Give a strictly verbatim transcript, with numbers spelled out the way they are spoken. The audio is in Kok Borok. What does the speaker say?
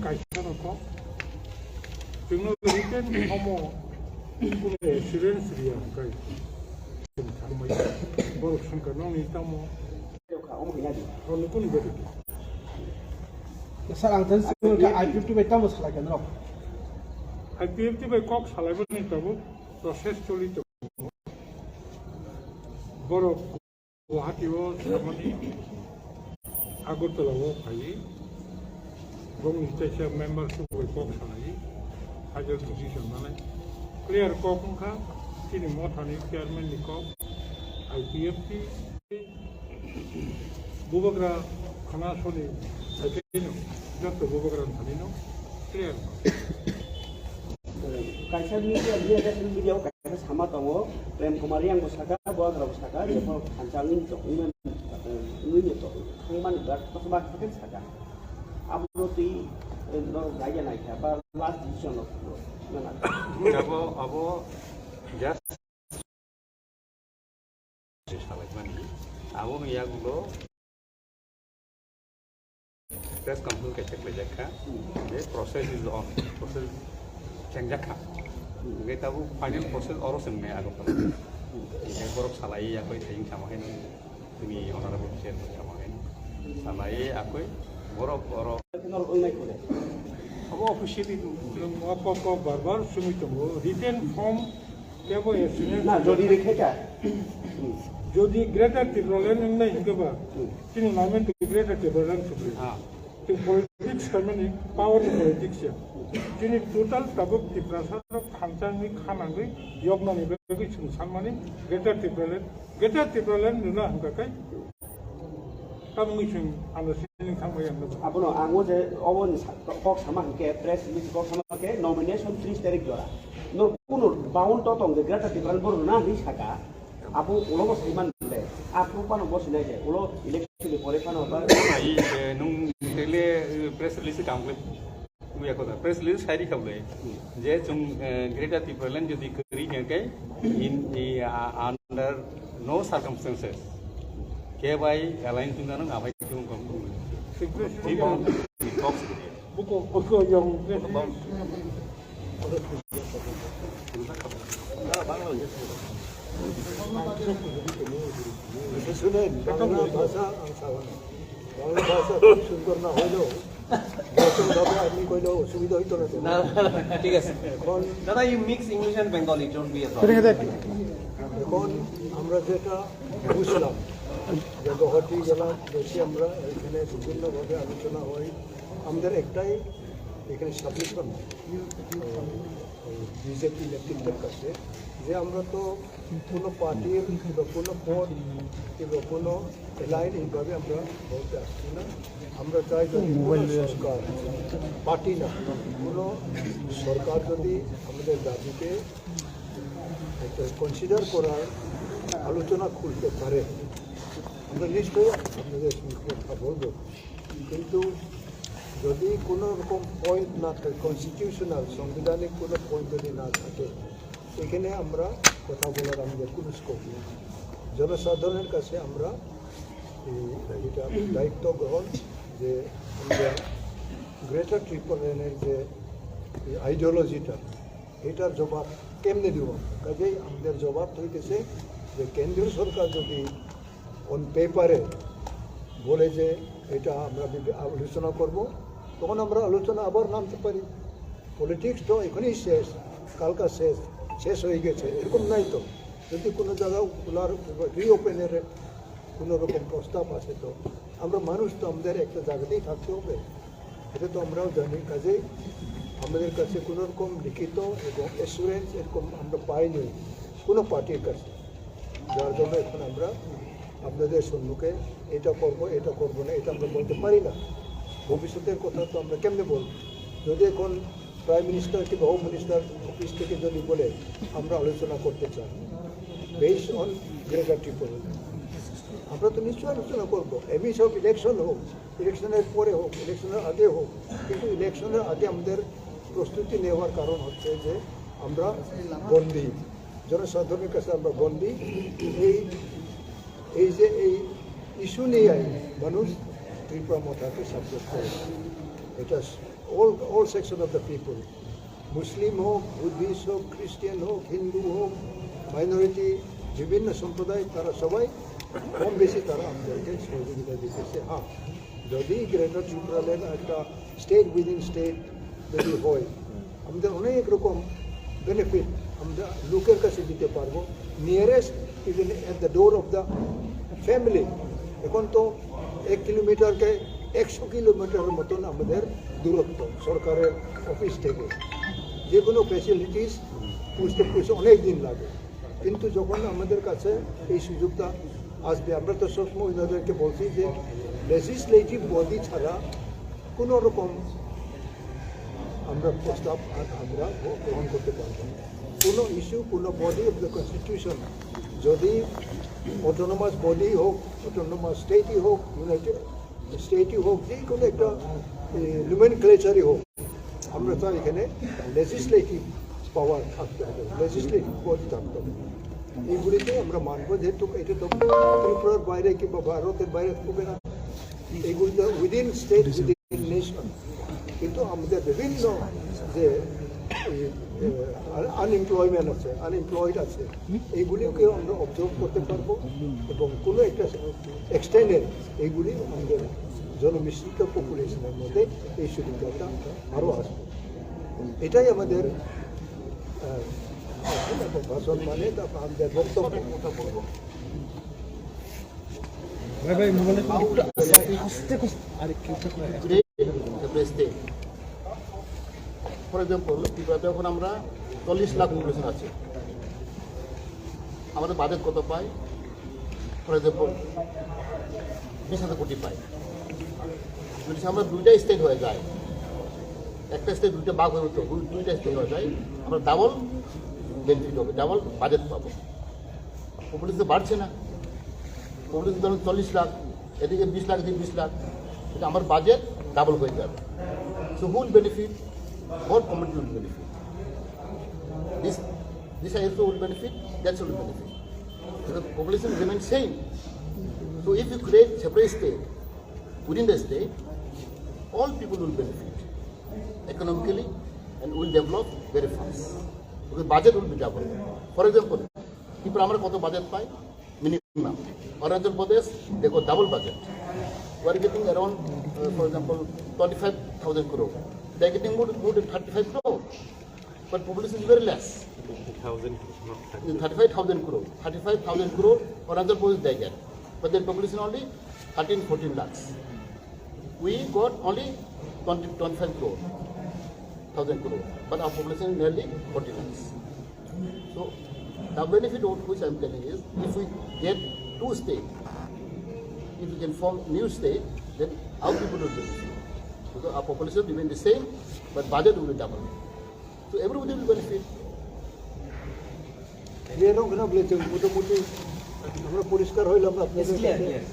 kaisa no kok. Chwngno written form o kunu assurance riya hwnkhe chwng thangmaya. Borok swngkha nokni tamo. Sir, ang tani sir, I P F T bai tamo salai kha norok? I P F T bai kok salaibani tabuk process choli tongo. Borok Guwahati o samani Agartala o phai bongni teisa member subai kok salai, final decision nanai. Clear kok wngkha, chini mothani chairman ni kok, I P F T, Bubagra khana soni, haikhaino, joto Bubagra thanino clear. Kaisa media, media, media o kaisa sama tongo, Prem Kumar Reang bo saka, Bubagra bo saka, je bo khansa wngwi to, wngwi, wngwi to, thangmani birat kotorma khe saka. Abo twi, eh, norok naikha, naikha, ba last decision rok, rok, nana. Abo, abo just salaimani. Abo wngya ulo press conference kaisa khlaijak kha. The process is on. Process chengjak kha. Hingke tabuk final process oro se wngnai Agartala. Hingke borok salai yakoi thayung sama khe nang tini honorable chairman sama khe salai yakoi borok oro. Abo officially. Nwng o kok kok bar bar sumi tongo. Written form Kebo assurance Na, jodi rikhe ka? Jodi Greater Tipraland wngnai hwnkhe ba, Hmm. chini naimani Greater Tipraland sugri. Ah. Chwng politics khaimani power ni politics ya. Chini total tabuk Tiprasa rok khanchangni khanangwi yoknani bagwi chwng sanmani Greater Tipraland, Greater Tipraland rwna hwnkha khe. Tamungni chwng understanding thangbai ang nukha. Abono ang o je oboni sa-, kok sama hwnkhe, press release kok sama hwnkhe nomination tris tarik jora. No kuno bound to tong je Greater Tipraland bo rwna hinwi saka. Abo ulo bo saiman le. A proof ano bo sinai je. Ulo election ni pore phano ba. Ai, eh, nung tele, eh, press release kam kle. Buya kotha, press release sai rikha bole. Je chwng, eh, Greater Tipraland jodi kwrwi hwnkhe in, i, a, under no circumstances. Khe bai alliance wngna nang abai chwng kom. Timo talks. Buko, buko yang. Sunen, bangla bhasha ang sawan. Bangla ভাষা খুব সুন্দর না হইলেও, বচন ভাবে আপনি কইলেও অসুবিধা হইতো না তো। না, না, না, ঠিক আছে। এখন দাদা, you mix English and Bengali, don't be a problem. এখন আমরা যেটা বুঝলাম, যে গুয়াহাটি গেলাম, দেখি আমরা এখানে বিভিন্নভাবে আলোচনা হয়। আমাদের একটাই এখানে সাবমিশন, বিজেপি নেতৃত্বের কাছে, যে আমরা তো কোনো পার্টির কিংবা কোনো পদ কিংবা কোনো লাইন এইভাবে আমরা বলতে আসছি না। আমরা চাই যদি কোনো সরকার, পার্টি না, কোনো সরকার যদি আমাদের দাবিকে একটা কনসিডার করার আলোচনা খুলতে পারে, আমরা নিশ্চয়ই আপনাদের সঙ্গে কথা বলবো। কিন্তু যদি কোনো রকম পয়েন্ট না থাকে, কনস্টিটিউশনাল, সাংবিধানিক কোনো পয়েন্ট যদি না থাকে, এখানে আমরা কথা বলার আমাদের কোনো স্কোপ নেই। জনসাধারণের কাছে আমরা এই, এটা দায়িত্ব গ্রহণ যে আমরা গ্রেটার ত্রিপুরাল্যান্ডের যে এই আইডিওলজিটা, এটার জবাব কেমনে দিব? কাজেই আমাদের জবাব হইতেছে যে কেন্দ্রীয় সরকার যদি অন পেপারে বলে যে এটা আমরা বিবে-, আলোচনা করব, তখন আমরা আলোচনা আবার নামতে পারি। পলিটিক্স তো এখনই শেষ, কালকা শেষ, শেষ হয়ে গেছে, এরকম নাই তো। যদি কোনো জায়গা খোলার, রিওপেনের কোনো রকম প্রস্তাব আছে তো আমরা মানুষ তো আমাদের একটা জায়গাতেই থাকতে হবে, এটা তো আমরাও জানি। কাজেই আমাদের কাছে কোনো রকম লিখিত এবং অ্যাসুরেন্স এরকম আমরা পাইনি কোনো পার্টির কাছে, যার জন্য এখন আমরা আপনাদের সম্মুখে এটা করব, এটা করব না, এটা আমরা বলতে পারি না। ভবিষ্যতের কথা তো আমরা কেমনে বলব? যদি এখন প্রাইম মিনিস্টার কিংবা হোম মিনিস্টার অফিস থেকে যদি বলে আমরা আলোচনা করতে চাই বেসড অন গ্রেটার ত্রিপুরা, আমরা তো নিশ্চয়ই আলোচনা করব। এমনি সব ইলেকশন হোক, ইলেকশনের পরে হোক, ইলেকশনের আগে হোক, কিন্তু ইলেকশনের আগে আমাদের প্রস্তুতি নেওয়ার কারণ হচ্ছে যে আমরা বন্দি, জনসাধারণের কাছে আমরা বন্দি। এই, এই যে এই ইস্যু নিয়ে মানুষ ত্রিপুরা মথাকে সাপোর্ট করে, এটা all, all section of the people, Muslim হোক, বুদ্ধিস্ট হোক, খ্রিস্টিয়ান হোক, হিন্দু হোক, মাইনরিটি, বিভিন্ন সম্প্রদায়, তারা সবাই কম বেশি তারা আমাদেরকে সহযোগিতা দিতেছে। হ্যাঁ, যদি গ্রেটার ত্রিপুরাল্যান্ড একটা স্টেট উইদিন স্টেট যদি হয়, আমাদের অনেক রকম বেনিফিট আমরা লোকের কাছে দিতে পারবো। Nearest, even at the door of the family। এখন তো এক কিলোমিটারকে একশো কিলোমিটারের মতন আমাদের দূরত্ব সরকারের অফিস থেকে। যে কোনো ফ্যাসিলিটিস খুঁজতে খুঁজতে অনেক দিন লাগে, কিন্তু যখন আমাদের কাছে এই সুযোগটা আসবে, আমরা তো সবসময় ওনাদেরকে বলছি যে লেজিসলেটিভ বডি ছাড়া কোনো রকম আমরা প্রস্তাব আর আমরা গ্রহণ করতে পারবো না। কোনো ইস্যু, কোনো বডি অফ দ্য কনস্টিটিউশন, যদি অটোনোমাস বডি হোক, অটোনোমাস স্টেটই হোক, ইউনাইটেড স্টেটই হোক, যে কোনো একটা নোমেনক্লেচারই হোক, আমরা তো এখানে লেজিসলেটিভ পাওয়ার থাকতে হবে, লেজিসলেটিভ বডি থাকতে হবে। এইগুলিতে আমরা মানবো, যেহেতু এটা তো ত্রিপুরার বাইরে কিংবা ভারতের বাইরে হবে না, এইগুলি তো উইদিন স্টেট, উইদিন নেশন। কিন্তু আমাদের বিভিন্ন যে আনএমপ্লয়মেন্ট আছে, আনএমপ্লয়েড আছে, এইগুলিকে আমরা অবজার্ভ করতে পারবো এবং কোনো একটা এক্সটেন্ডে এইগুলি আমাদের জনমিশ্রিত পপুলেশনের মধ্যে এই সুবিধাটা আরও আসবে। এটাই আমাদের আহ, ভাষণ মানে তা আমাদের বক্তব্য। ভাই, ভাই, মোবাইলে একটু আস্তে, আস্তে, আস্তে, আরে, কি একটা করে। Today, the best day. For example, ত্রিপুরাতে এখন আমরা চল্লিশ লাখ পপুলেশন আছে। আমাদের বাজেট কত পাই? For example, বিশ হাজার কোটি পাই। যদি আমরা দুইটা স্টেট হয়ে যায়, একটা স্টেট দুইটা ভাগ হয়ে তো দুই-, দুইটা স্টেট হয়ে যায়, আমরা ডাবল বেনিফিট হবে, ডাবল বাজেট পাবো। পপুলেশন তো বাড়ছে না, পপুলেশন ধরুন চল্লিশ লাখ, এদিকে বিশ লাখ, এদিকে বিশ লাখ, কিন্তু আমার বাজেট ডাবল হয়ে যাবে। So who will benefit? Both community will benefit. This, this also will benefit, that also will benefit. The population remains same. So if you create separate state, within the state, all people will benefit economically and will develop very fast. Because budget will be double. For example, Tripura আমরা কত বাজেট পাই? Minimum. Arunachal Pradesh, they got double budget. We are getting around, uh, for example, twenty-five thousand crore. They are getting more, more than thirty-five crore. But population is very less. Thousand, not thirty. Thirty-five thousand crore. Thirty-five thousand crore Arunachal Pradesh they get. But their population only thirteen, fourteen lakhs. We got only twenty, twenty-five crore, thousand crore. But our population is nearly forty lakhs. So the benefit of which I am telling is, if we get two state, if we can form new state, then our people will benefit. Because our population remain the same, but budget will be double. So everybody will benefit. Clear no? Kena bole chwng motamuti amra poriskar hoilam na. Yes, clear, clear.